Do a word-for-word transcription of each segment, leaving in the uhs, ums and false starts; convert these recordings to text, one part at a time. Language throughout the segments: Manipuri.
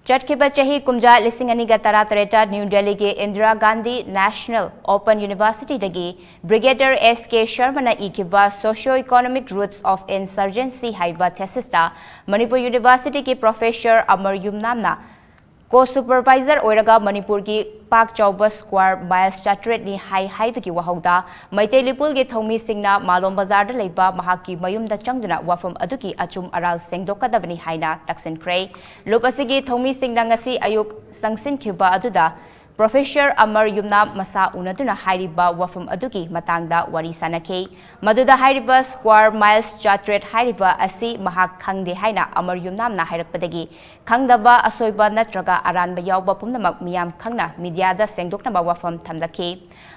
ꯆꯠꯈꯤꯕ ꯆꯍꯤ ꯀꯨꯝꯖꯥ ꯂꯤꯁꯤꯡ ꯑꯅꯤꯒ ꯇꯔꯥꯇꯔꯦꯠꯇ ꯅ꯭ꯌꯨ ꯗꯦꯜꯂꯤꯒꯤ ꯏꯟꯗꯤꯔꯥ ꯒꯥꯟꯙꯤ ꯅꯦꯁꯅꯦꯜ ꯑꯣꯄꯟ ꯌꯨꯅꯤꯚꯔꯁꯤꯇꯤꯗꯒꯤ ꯕ꯭ꯔꯤꯒꯦꯗꯤꯌꯔ ꯑꯦꯁ ꯀꯦ ꯁꯔꯃꯅ ꯏꯈꯤꯕ Socio-Economic Roots of Insurgency ꯍꯥꯏꯕ ꯊꯦꯁꯤꯁꯇ ꯃꯅꯤꯄꯨꯔ ꯌꯨꯅꯤꯚꯔꯁꯤꯇꯤꯒꯤ ꯄ꯭ꯔꯣꯐꯦꯁꯔ ꯑꯃꯔ ꯌꯨꯝꯅꯥꯝꯅ ꯀꯣ ꯁꯨꯄꯔꯚꯥꯏꯖꯔ ꯑꯣꯏꯔꯒ ꯃꯅꯤꯄꯨꯔꯒꯤ ꯄꯥꯛ ꯆꯥꯎꯕ ꯁ꯭ꯀ꯭ꯋꯥꯔ ꯃꯥꯏꯜꯁ ꯆꯥꯇ꯭ꯔꯦꯠꯅꯤ ꯍꯥꯏ ꯍꯥꯏꯕꯒꯤ ꯋꯥꯍꯧꯗ ꯃꯩꯇꯩ ꯂꯤꯄꯨꯜꯒꯤ ꯊꯧꯃꯤꯁꯤꯡꯅ ꯃꯥꯂꯣꯝ ꯕꯖꯥꯔꯗ ꯂꯩꯕ ꯃꯍꯥꯛꯀꯤ ꯃꯌꯨꯝꯗ ꯆꯪꯗꯨꯅ ꯋꯥꯐꯝ ꯑꯗꯨꯒꯤ ꯑꯆꯨꯝ ꯑꯔꯥꯜ ꯁꯦꯡꯗꯣꯛꯀꯗꯕꯅꯤ ꯍꯥꯏꯅ ꯇꯛꯁꯤꯟꯈ꯭ꯔꯦ꯫ ꯂꯨꯞ ꯑꯁꯤꯒꯤ ꯊꯧꯃꯤꯁꯤꯡꯅ ꯉꯁꯤ ꯑꯌꯨꯛ ꯆꯪꯁꯤꯟꯈꯤꯕ ꯑꯗꯨꯗ ꯄ꯭ꯔꯣꯐꯦꯁꯔ ꯑꯃꯔ ꯌꯨꯝꯅꯥꯝ ꯃꯁꯥ ꯎꯅꯗꯨꯅ ꯍꯥꯏꯔꯤꯕ ꯋꯥꯐꯝ ꯑꯗꯨꯒꯤ ꯃꯇꯥꯡꯗ ꯋꯥꯔꯤ ꯁꯥꯅꯈꯤ꯫ ꯃꯗꯨꯗ ꯍꯥꯏꯔꯤꯕ ꯁ꯭ꯀ꯭ꯋꯥꯔ ꯃꯥꯏꯜꯁ ꯆꯥꯇ꯭ꯔꯦꯠ ꯍꯥꯏꯔꯤꯕ ꯑꯁꯤ ꯃꯍꯥꯛ ꯈꯪꯗꯦ ꯍꯥꯏꯅ ꯑꯃꯔ ꯌꯨꯝꯅꯥꯝꯅ ꯍꯥꯏꯔꯛꯄꯗꯒꯤ ꯈꯪꯗꯕ, ꯑꯁꯣꯏꯕ ꯅꯠꯇ꯭ꯔꯒ ꯑꯔꯥꯟꯕ ꯌꯥꯎꯕ ꯄꯨꯝꯅꯃꯛ ꯃꯤꯌꯥꯝ ꯈꯪꯅ ꯃꯤꯗꯤꯌꯥꯗ ꯁꯦꯡꯗꯣꯛꯅꯕ ꯋꯥꯐꯝ ꯊꯝꯂꯛꯈꯤ꯫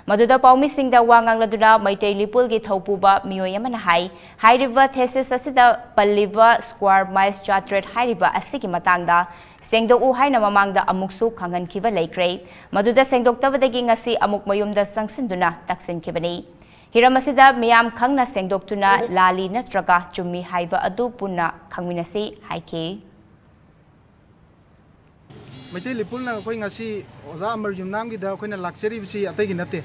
ꯃꯗꯨꯗ ꯄꯥꯎꯃꯤꯁꯤꯡꯗ ꯋꯥ ꯉꯥꯡꯂꯗꯨꯅ ꯃꯩꯇꯩ ꯂꯤꯄꯨꯜꯒꯤ ꯊꯧꯄꯨꯕ ꯃꯤꯑꯣꯏ ꯑꯃꯅ ꯍꯥꯏ, ꯍꯥꯏꯔꯤꯕ ꯊꯦꯁꯤꯁ ꯑꯁꯤꯗ ꯄꯜꯂꯤꯕ ꯁ꯭ꯀ꯭ꯋꯥꯔ ꯃꯥꯏꯜꯁ ꯆꯥꯇ꯭ꯔꯦꯠ ꯍꯥꯏꯔꯤꯕ ꯑꯁꯤꯒꯤ ꯃꯇꯥꯡꯗ ꯁꯦꯡꯗꯣꯛꯎ ꯍꯥꯏꯅ ꯃꯃꯥꯡꯗ ꯑꯃꯨꯛꯁꯨ ꯈꯪꯍꯟꯈꯤꯕ ꯂꯩꯈ꯭ꯔꯦ꯫ ꯃꯗꯨꯗ ꯁꯦꯡꯗꯣꯛꯇꯕꯗꯒꯤ ꯉꯁꯤ ꯑꯃꯨꯛ ꯃꯌꯨꯝꯗ ꯆꯪꯁꯤꯟꯗꯨꯅ ꯇꯛꯁꯤꯟꯈꯤꯕꯅꯤ꯫ ꯍꯤꯔꯝ ꯑꯁꯤꯗ ꯃꯤꯌꯥꯝ ꯈꯪꯅ ꯁꯦꯡꯗꯣꯛꯇꯨꯅ ꯂꯥꯜꯂꯤ ꯅꯠꯇ꯭ꯔꯒ ꯆꯨꯝꯃꯤ ꯍꯥꯏꯕ ꯑꯗꯨ ꯄꯨꯟꯅ ꯈꯪꯃꯤꯟꯅꯁꯤ ꯍꯥꯏꯈꯤ꯫ ꯃꯩꯇꯩ ꯂꯤꯄꯨꯜꯅ ꯑꯩꯈꯣꯏ ꯉꯁꯤ ꯑꯣꯖꯥ ꯑꯃꯔ ꯌꯨꯝꯅꯥꯝꯒꯤꯗ ꯑꯩꯈꯣꯏꯅ ꯂꯥꯛꯆꯔꯤꯕꯁꯤ ꯑꯇꯩꯒꯤ ꯅꯠꯇꯦ꯫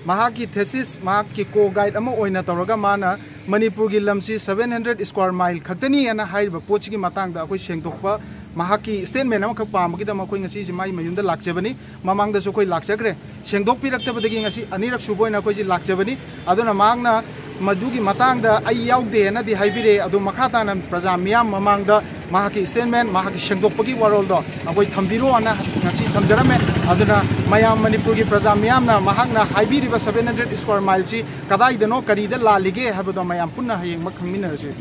ꯃꯍꯥꯛꯀꯤ ꯊꯦꯁꯤꯁ, ꯃꯍꯥꯛꯀꯤ ꯀꯣ ꯒꯥꯏꯗ ꯑꯃ ꯑꯣꯏꯅ ꯇꯧꯔꯒ ꯃꯥꯅ ꯃꯅꯤꯄꯨꯔꯒꯤ ꯂꯝꯁꯤ seven hundred square mile ꯈꯛꯇꯅꯤ ꯑꯅ ꯍꯥꯏꯔꯤꯕ ꯄꯣꯠꯁꯤꯒꯤ ꯃꯇꯥꯡꯗ ꯑꯩꯈꯣꯏ ꯁꯦꯡꯗꯣꯛꯄ, ꯃꯍꯥꯛꯀꯤ ꯁ꯭ꯇꯦꯠꯃꯦꯟ ꯑꯃꯈꯛ ꯄꯥꯝꯕꯒꯤꯗꯃꯛ ꯑꯩꯈꯣꯏ ꯉꯁꯤꯁꯤ ꯃꯥꯒꯤ ꯃꯌꯨꯝꯗ ꯂꯥꯛꯆꯕꯅꯤ꯫ ꯃꯃꯥꯡꯗꯁꯨ ꯑꯩꯈꯣꯏ ꯂꯥꯛꯆꯈ꯭ꯔꯦ꯫ ꯁꯦꯡꯗꯣꯛꯄꯤꯔꯛꯇꯕꯗꯒꯤ ꯉꯁꯤ ꯑꯅꯤꯔꯛ ꯁꯨꯕ ꯑꯣꯏꯅ ꯑꯩꯈꯣꯏꯁꯤ ꯂꯥꯛꯆꯕꯅꯤ꯫ ꯑꯗꯨꯅ ꯃꯍꯥꯛꯅ ꯃꯗꯨꯒꯤ ꯃꯇꯥꯡꯗ ꯑꯩ ꯌꯥꯎꯗꯦꯅꯗꯤ ꯍꯥꯏꯕꯤꯔꯦ꯫ ꯑꯗꯨ ꯃꯈꯥ ꯇꯥꯅ ꯄ꯭ꯔꯖꯥ ꯃꯤꯌꯥꯝ ꯃꯃꯥꯡꯗ ꯃꯍꯥꯛꯀꯤ ꯁ꯭ꯇꯦꯠꯃꯦꯟ, ꯃꯍꯥꯛꯀꯤ ꯁꯦꯡꯗꯣꯛꯄꯒꯤ ꯋꯥꯔꯣꯜꯗꯣ ꯑꯩꯈꯣꯏ ꯊꯝꯕꯤꯔꯣꯅ ꯉꯁꯤ ꯊꯝꯖꯔꯝꯃꯦ꯫ ꯑꯗꯨꯅ ꯃꯌꯥꯝ, ꯃꯅꯤꯄꯨꯔꯒꯤ ꯄ꯭ꯔꯖꯥ ꯃꯤꯌꯥꯝꯅ ꯃꯍꯥꯛꯅ ꯍꯥꯏꯕꯤꯔꯤꯕ seven hundred square mile ꯁꯤ ꯀꯗꯥꯏꯗꯅꯣ, ꯀꯔꯤꯗ ꯂꯥꯜꯂꯤꯒꯦ ꯍꯥꯏꯕꯗꯣ ꯃꯌꯥꯝ ꯄꯨꯟꯅ ꯍꯌꯦꯡꯃꯛ ꯈꯪꯃꯤꯟꯅꯔꯁꯤ꯫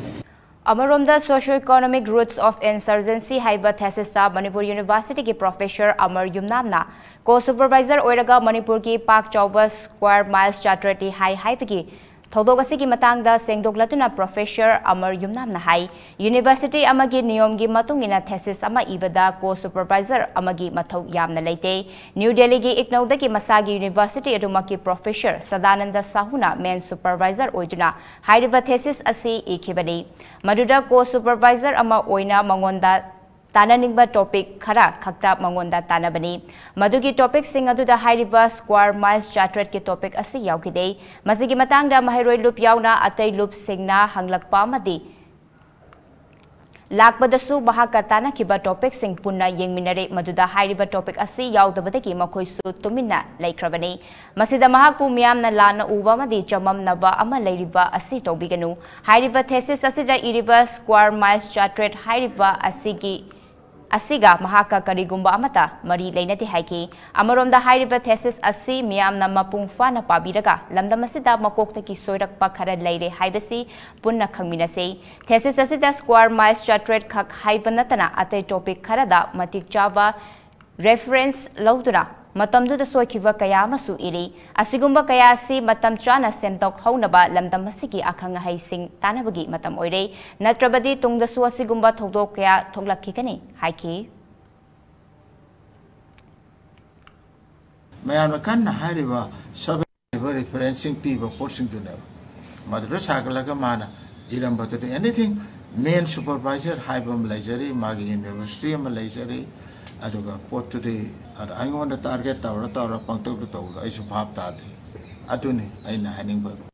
ꯑꯃꯔꯣꯝꯗ Socio-Economic Roots of Insurgency ꯍꯥꯏꯕ ꯊꯦꯁꯤꯁꯇ ꯃꯅꯤꯄꯨꯔ ꯌꯨꯅꯤꯚꯔꯁꯤꯇꯤꯒꯤ ꯄ꯭ꯔꯣꯐꯦꯁꯔ ꯑꯃꯔ ꯌꯨꯝꯅꯥꯝꯅ ꯀꯣ ꯁꯨꯄꯔꯚꯥꯏꯖꯔ ꯑꯣꯏꯔꯒ ꯃꯅꯤꯄꯨꯔꯒꯤ ꯄꯥꯛ ꯆꯥꯎꯕ ꯁ꯭ꯀ꯭ꯋꯥꯔ ꯃꯥꯏꯜꯁ ꯆꯥꯇ꯭ꯔꯦꯠꯇꯤ ꯍꯥꯏ ꯍꯥꯏꯕꯒꯤ ꯊꯧꯗꯣꯛ ꯑꯁꯤꯒꯤ ꯃꯇꯥꯡꯗ ꯁꯦꯡꯗꯣꯛꯂꯗꯨꯅ ꯄ꯭ꯔꯣꯐꯦꯁꯔ ꯑꯃꯔ ꯌꯨꯝꯅꯥꯝꯅ ꯍꯥꯏ, ꯌꯨꯅꯤꯚꯔꯁꯤꯇꯤ ꯑꯃꯒꯤ ꯅꯤꯌꯣꯝꯒꯤ ꯃꯇꯨꯡ ꯏꯟꯅ ꯊꯦꯁꯤꯁ ꯑꯃ ꯏꯕꯗ ꯀꯣ ꯁꯨꯄꯔꯚꯥꯏꯖꯔ ꯑꯃꯒꯤ ꯃꯊꯧ ꯌꯥꯝꯅ ꯂꯩꯇꯦ꯫ ꯅ꯭ꯌꯨ ꯗꯦꯜꯂꯤꯒꯤ ꯏꯛꯅꯧꯗꯒꯤ ꯃꯁꯥꯒꯤ ꯌꯨꯅꯤꯚꯔꯁꯤꯇꯤ ꯑꯗꯨꯃꯛꯀꯤ ꯄ꯭ꯔꯣꯐꯦꯁꯔ ꯁꯗꯥꯅꯟꯗ ꯁꯥꯍꯨꯅ ꯃꯦꯟ ꯁꯨꯄꯔꯚꯥꯏꯖꯔ ꯑꯣꯏꯗꯨꯅ ꯍꯥꯏꯔꯤꯕ ꯊꯦꯁꯤꯁ ꯑꯁꯤ ꯏꯈꯤꯕꯅꯤ꯫ ꯃꯗꯨꯗ ꯀꯣ ꯁꯨꯄꯔꯚꯥꯏꯖꯔ ꯑꯃ ꯑꯣꯏꯅ ꯃꯉꯣꯟꯗ ꯇꯥꯟꯅꯅꯤꯡꯕ ꯇꯣꯄꯤꯛ ꯈꯔ ꯈꯛꯇ ꯃꯉꯣꯟꯗ ꯇꯥꯟꯅꯕꯅꯤ꯫ ꯃꯗꯨꯒꯤ ꯇꯣꯄꯤꯛꯁꯤꯡ ꯑꯗꯨꯗ ꯍꯥꯏꯔꯤꯕ ꯁ꯭ꯀ꯭ꯋꯥꯔ ꯃꯥꯏꯜꯁ ꯆꯥꯇ꯭ꯔꯦꯠꯀꯤ ꯇꯣꯄꯤꯛ ꯑꯁꯤ ꯌꯥꯎꯈꯤꯗꯦ꯫ ꯃꯁꯤꯒꯤ ꯃꯇꯥꯡꯗ ꯃꯍꯩꯔꯣꯏ ꯂꯨꯞ ꯌꯥꯎꯅ ꯑꯇꯩ ꯂꯨꯞꯁꯤꯡꯅ ꯍꯪꯂꯛꯄ ꯑꯃꯗꯤ ꯂꯥꯛꯄꯗꯁꯨ ꯃꯍꯥꯛꯀ ꯇꯥꯟꯅꯈꯤꯕ ꯇꯣꯄꯤꯛꯁꯤꯡ ꯄꯨꯟꯅ ꯌꯦꯡꯃꯤꯟꯅꯔꯦ, ꯃꯗꯨꯗ ꯍꯥꯏꯔꯤꯕ ꯇꯣꯄꯤꯛ ꯑꯁꯤ ꯌꯥꯎꯗꯕꯗꯒꯤ ꯃꯈꯣꯏꯁꯨ ꯇꯨꯃꯤꯟꯅ ꯂꯩꯈ꯭ꯔꯕꯅꯤ꯫ ꯃꯁꯤꯗ ꯃꯍꯥꯛꯄꯨ ꯃꯤꯌꯥꯝꯅ ꯂꯥꯟꯅ ꯎꯕ ꯑꯃꯗꯤ ꯆꯃꯝꯅꯕ ꯑꯃ ꯂꯩꯔꯤꯕ ꯑꯁꯤ ꯇꯧꯕꯤꯒꯅꯨ꯫ ꯍꯥꯏꯔꯤꯕ ꯊꯦꯁꯤꯁ ꯑꯁꯤꯗ ꯏꯔꯤꯕ ꯁ꯭ꯀ꯭ꯋꯥꯔ ꯃꯥꯏꯜꯁ ꯆꯥꯇ꯭ꯔꯦꯠ ꯍꯥꯏꯔꯤꯕ ꯑꯁꯤꯒꯤ ꯑꯁꯤꯒ ꯃꯍꯥꯛꯀ ꯀꯔꯤꯒꯨꯝꯕ ꯑꯃꯠꯇ ꯃꯔꯤ ꯂꯩꯅꯗꯦ ꯍꯥꯏꯈꯤ꯫ ꯑꯃꯔꯣꯝꯗ ꯍꯥꯏꯔꯤꯕ ꯊꯦꯁꯤꯁ ꯑꯁꯤ ꯃꯤꯌꯥꯝꯅ ꯃꯄꯨꯡ ꯐꯥꯅ ꯄꯥꯕꯤꯔꯒ ꯂꯝꯗꯝ ꯑꯁꯤꯗ ꯃꯀꯣꯛꯇꯒꯤ ꯁꯣꯏꯔꯛꯄ ꯈꯔ ꯂꯩꯔꯦ ꯍꯥꯏꯕꯁꯤ ꯄꯨꯟꯅ ꯈꯪꯃꯤꯟꯅꯁꯤ꯫ ꯊꯦꯁꯤꯁ ꯑꯁꯤꯗ ꯁ꯭ꯀ꯭ꯋꯥꯔ ꯃꯥꯏꯜꯁ ꯆꯥꯇ꯭ꯔꯦꯠ ꯈꯛ ꯍꯥꯏꯕ ꯅꯠꯇꯅ ꯑꯇꯩ ꯇꯣꯄꯤꯛ ꯈꯔꯗ ꯃꯇꯤꯛ ꯆꯥꯕ ꯔꯦꯐꯔꯦꯟꯁ ꯂꯧꯗꯨꯅ ꯃꯇꯝꯗꯨꯗ ꯁꯣꯏꯈꯤꯕ ꯀꯌꯥ ꯑꯃꯁꯨ ꯏꯔꯤ꯫ ꯑꯁꯤꯒꯨꯝꯕ ꯀꯌꯥ ꯑꯁꯤ ꯃꯇꯝ ꯆꯥꯅ ꯁꯦꯝꯗꯣꯛꯍꯧꯅꯕ ꯂꯝꯗꯝ ꯑꯁꯤꯒꯤ ꯑꯈꯪ ꯑꯍꯩꯁꯤꯡ ꯇꯥꯟꯅꯕꯒꯤ ꯃꯇꯝ ꯑꯣꯏꯔꯦ꯫ ꯅꯠꯇ꯭ꯔꯕꯗꯤ ꯇꯨꯡꯗꯁꯨ ꯑꯁꯤꯒꯨꯝꯕ ꯊꯧꯗꯣꯛ ꯀꯌꯥ ꯊꯣꯛꯂꯛꯈꯤꯒꯅꯤ ꯍꯥꯏꯈꯤ꯫ ꯃꯌꯥꯝꯅ ꯀꯟꯅ ꯍꯥꯏꯔꯤꯕ ꯁꯕ ꯔꯤꯐꯔꯦꯟꯁꯁꯤꯡ ꯄꯤꯕ ꯄꯣꯠꯁꯤꯡꯗꯨꯅꯦꯕ꯫ ꯃꯗꯨꯗ ꯁꯥꯒꯠꯂꯒ ꯃꯥꯅ ꯏꯔꯝꯕꯗꯨꯗꯤ ꯑꯦꯅꯤꯊꯤꯡ ꯃꯦꯟ ꯁꯨꯄꯔꯚꯥꯏꯖꯔ ꯍꯥꯏꯕ ꯑꯃ ꯂꯩꯖꯔꯤ, ꯃꯥꯒꯤ ꯌꯨꯅꯤꯚꯔꯁꯤꯇꯤ ꯑꯃ ꯂꯩꯖꯔꯤ, ꯑꯗꯨꯒ ꯄꯣꯠꯇꯨꯗꯤ ꯑꯗ ꯑꯩꯉꯣꯟꯗ ꯇꯥꯔꯒꯦꯠ ꯇꯧꯔ ꯇꯧꯔ ꯄꯪꯇꯧꯗ ꯇꯧꯕꯗꯣ ꯑꯩꯁꯨ ꯚꯥꯞ ꯇꯥꯗꯦ꯫ ꯑꯗꯨꯅꯤ ꯑꯩꯅ ꯍꯥꯏꯅꯤꯡꯕ꯫